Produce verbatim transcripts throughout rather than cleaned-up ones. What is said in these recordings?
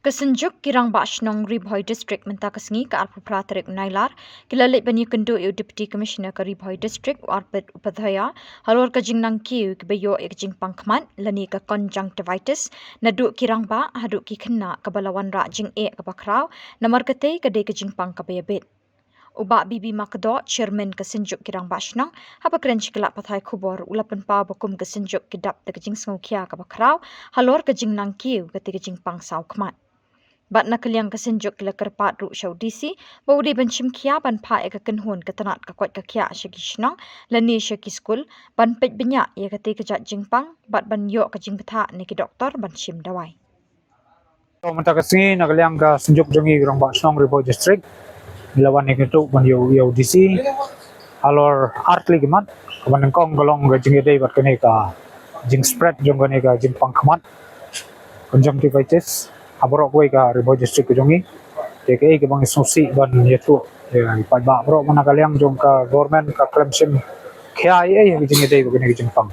Ka Synjuk ki Rangbah Shnong Ri Bhoi District mynta ka sngi ka arphew phra tarik Nailar ki la leit ban ïakynduh ïa u Deputy Commissioner ka Ri Bhoi District u Arpit Upadhyaya halor ka jingnang kiew kiba ïoh ïa ka jingpang khmat lane ka conjunctivitis naduh ki rangbah haduh ki khynnah kaba la wanrah jingeh kaba khraw namar katei ka dei ka jingpang kaba ïabit. U Bah B B Makdoh, Chairman ka Synjuk ki Rangbah Shnong, haba kren sha ki lad pathai khubor u la pynpaw ba kum ka Synjuk ki dap da ka jingsngewkhia kaba khraw halor ka jingnang kiew kata ka jingpang saw khmat. Bad na ka liang ka Synjuk ki la kyrpad ruh sha u D C ba u dei ban shim khia ban phah ïa ka kynhun ka tnat ka koit ka khiah sha ki shnong lane sha ki skul ban peit bniah ïa kata ka jait jingpang bad ban ïoh ka jingbthah na ki doktor ban shim dawai. To mynta ka sngi na ka liang ka Synjuk jong ngi Rangbah Shnong Ri Bhoi District ngi la wan ïakynduh ban ïa u D C halor ar tylli ki mat. Kaba nyngkong ka long ka jingïadei bad kane ka jingspread jong kane ka jingpang khmat, conjunctivitis, ha baroh kawei ka Ri Bhoi District ka jong ngi. Te kaei kaba ngi sngewsih ban ïathuh ïa ki paidbah baroh, na ka liang jong ka government kam shim khia ei ei ha ka jingïadei bad kane ka jingpang.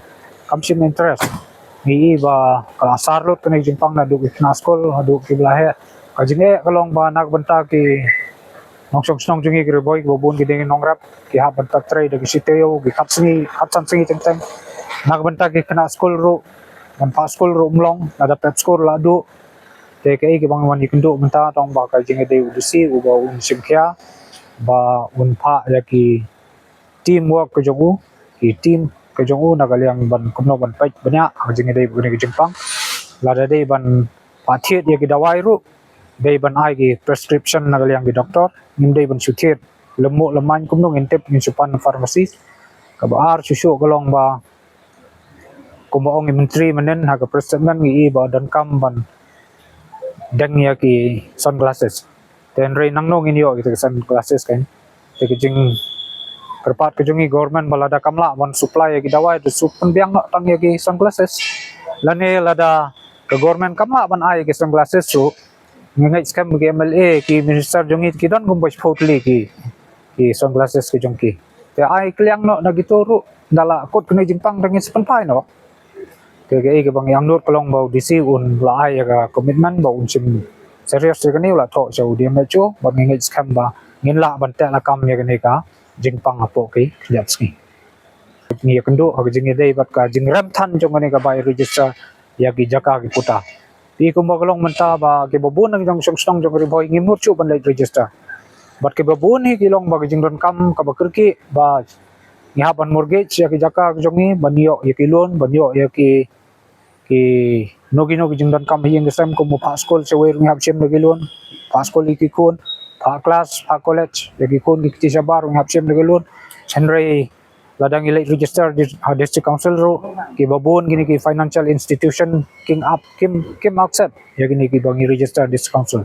Kam shim interest. Ngi i ba ka la asar lut kane ka jingpang naduh ki khynnah skul haduh kiba la heh. Ka jingeh ka long ba na ka bynta ki nongshong shnong jong ngi ki Ri Bhoi kiba bun ki dei nongrep, ki hap ban trei da ki shi taïew, ki khatsan sngi, khatsan sngi teng teng. Na ka bynta ki khynnah skul ruh, ban phah skul ruh ym long, lada pep skul la duh. Te kaei kaba ngi wan ïakynduh mynta tang ba ka jingïadei u D C uba un shim khia ba un phah ïa ki teamwork ka jong u, ki team ka jong u na ka liang ban kumno ban peit bniah ha ka jingïadei bad kane ka jingpang. Lada dei ban phah thied ïa ki dawai ruh, dei ban ai ki prescription na ka liang ki doktor, ngim dei ban shu thied lem muh lem main, kumno ngin tip, ngin shu pan pharmacy. Kaba ar shuh shuh ka long ba kumba ong i Myntri mynnin ha ka press statement, ngi i ba donkam ban deng ïa ki sunglasses. Te hynrei nangno ngin ïoh ïa ki sunglasses kan? Te ka jingkyrpad ka jong ngi government ba lada kam lah ban supply ïa ki dawai, te shu pynbiang noh tang ïa ki sunglasses. Lane lada ka government kam lah ban ai ïa ki sunglasses ruh, ngi ngeit skhem ki M L A, ki minister jong ngi ki don kumba shiphew tylli ki, ki sunglasses ki jong ki. Te ai kylliang noh na kito ruh, da la kut kane ka jingpang da ngin sa pynphai noh. Te kaei kaba ngi angnud ka long ba u D C un la ai ïa ka commitment ba un shim serious ïa kane, u la thoh sha u D M H O, bad ngi ngeit skhem ba ngin lah ban teh lakam ïa kane ka jingpang hapoh ki khyndiat sngi. Ngi ïakynduh ha ka jingïadei bad ka jingrem than jong kane ka bai register ïa ki jaka ki puta. Te kumba ka long mynta ba kiba bun na ki nongshong shnong jong Ri Bhoi ngim mut shuh ban leit register. Bad kiba bun hi ki long ba ka jingdonkam kaba kyrkieh ba ngi hap ban mortgage ïa ki jaka ki jong ngi, ban ïoh ïa ki loan, ban ïoh ïa ki, ki no ki no ki jingdonkam ha ïing ha sem, kum u phah skul sha wei ruh ngi hap shim da ki loan, phah skul ïa ki khun, phah klas, phah college ïa ki khun ki kti shabar ruh ngi hap shim da ki loan. Hynrei lada ngi leit register di-, ha District Council ruh, kiba bun kine ki financial institution kim ap, kim, kim accept ïa kine kiba ngi register District Council.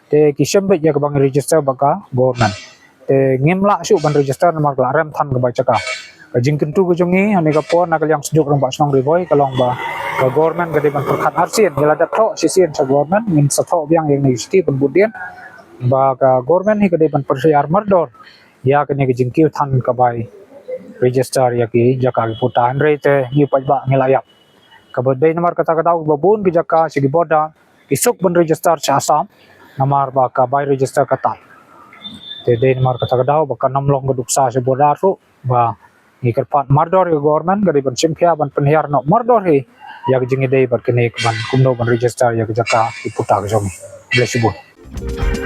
Te ki shim beit ïa kaba ngi register bad ka government. Te ngim lah shuh ban register namar ka la rem than ka bai jaka. Ka jingkyntu ka jong ngi ha kane ka por na ka liang Synjuk Rangbah Shnong Ri Bhoi ka long ba ka government ka dei ban pyrkhat arsien, ngi la dep thoh shisien sha government, ngin sa thoh biang ïa kane ka shithi ban bud dien ba ka government hi ka dei ban pyrshah mardor ïa kane ka jingkiew than ka bai register ïa ki jaka ki puta. Hynrei te ngi paidbah ngi la ïap. Kaba dei namar kata ka daw kiba bun ki jaka sha ki border ki suk ban register sha Assam namar ba ka bai register ka tad. Te dei namar kata ka daw ba kan ym long ka duksa sha border ruh, ba ngi kyrpad mardor ïa ka government ka dei ban shim khia ban pynhiar noh mardor hi ïa ka jingïadei bad kane ka ban kumno ban register ïa ka jaka ki puta ka jong ngi. Khublei shibun.